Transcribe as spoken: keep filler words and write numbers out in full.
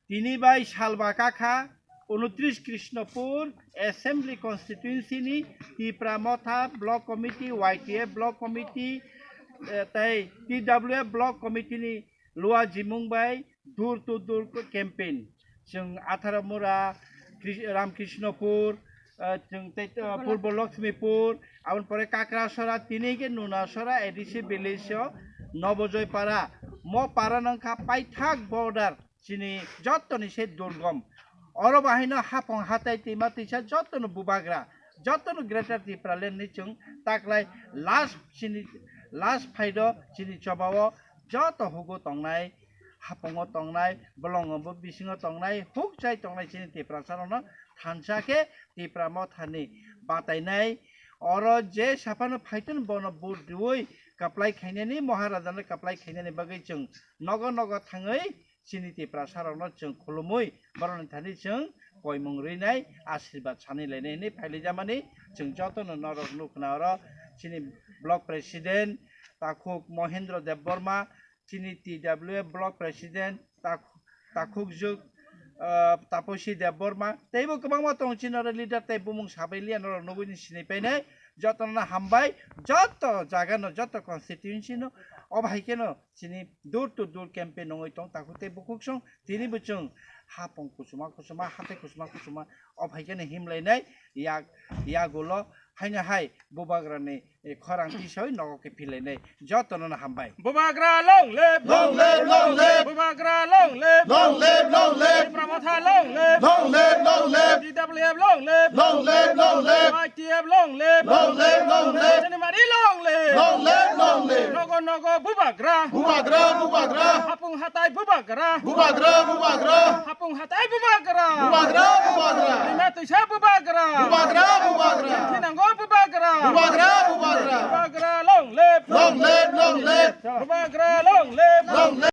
Tini bai salba kakha unotris Krishnapur Assembly Constituency ni Tipra Motha Block Committee, Y T F Block Committee, eh, tei T W F Block Committee ni lua jimung bai door to door campaign. Chwng Atharamura, Kri-, Ramkrishnapur, eh, chwng tei, eh, Purbo Lakshmipur, aboni pore Kakrasora, tini ke Nunasora A D C village o Nobojoypara. Mo para nangkha paithak border. Chini jottoni se durgom. Oro bahaino hapong hatai twima twisa jottono bubagra, jottono Greater Tipraland ni chwng taklai last chini last phaido chini chobao joto hugo tongnai, hapongo tongnai, bolongo bo bisingo tongnai, huk chai tongnai chini Tiprasa rokno thansa khe Tipra Mothani batainai. Oro je saphano phaitun bono vote riwi kaplai khainani, Maharajano kaplai khainani bagwi chwng nogo nogo thangwi chini Tiprasa rokno chwng khulumwi borokni thani chwng koimung rwinai, asirwad sani lainai hinwi phailaijamani. Chwng jotono norok nukna oro chini block president Takhuk Mohendro Debbarma, chini T W F block president Tak-, Takhukjwk, ah, Taposi Debbarma, teibo kwbangma tongo chini oro leader tei bumung sabai liya norok nugwi ni sinwi painai. Jotono hambai, joto jaga no, joto constituency no, obo hai kheno chini door to door campaign nungwi tong takhuk tei bukhuk song tini bo chwng hapong kusuma kusuma, hatai kusuma kusuma, obo hai kheno himlainai yak, yagulo haino hai bubagrani, eh, khorang tisoi nogo khe philainai. Jotono no hambai. Bubagra long live! Long live, long live! Bubagra long live! Long live, long live! Tipra Motha long live! Long live, long live! T W F long live! Long live, long live! Y T F long live! Long live, long live! Chini mari long live! Long live, long live! Nogo nogo bubagra! Bubagra, bubagra! Hapung hatai bubagra! Bubagra, bubagra! Hapung hatai bubagra! Bubagra, bubagra! Twima twisa bubagra! Bubagra, bubagra! Thinango bubagra! Bubagra, bubagra! Bubagra long live! Long live, long live! Bubagra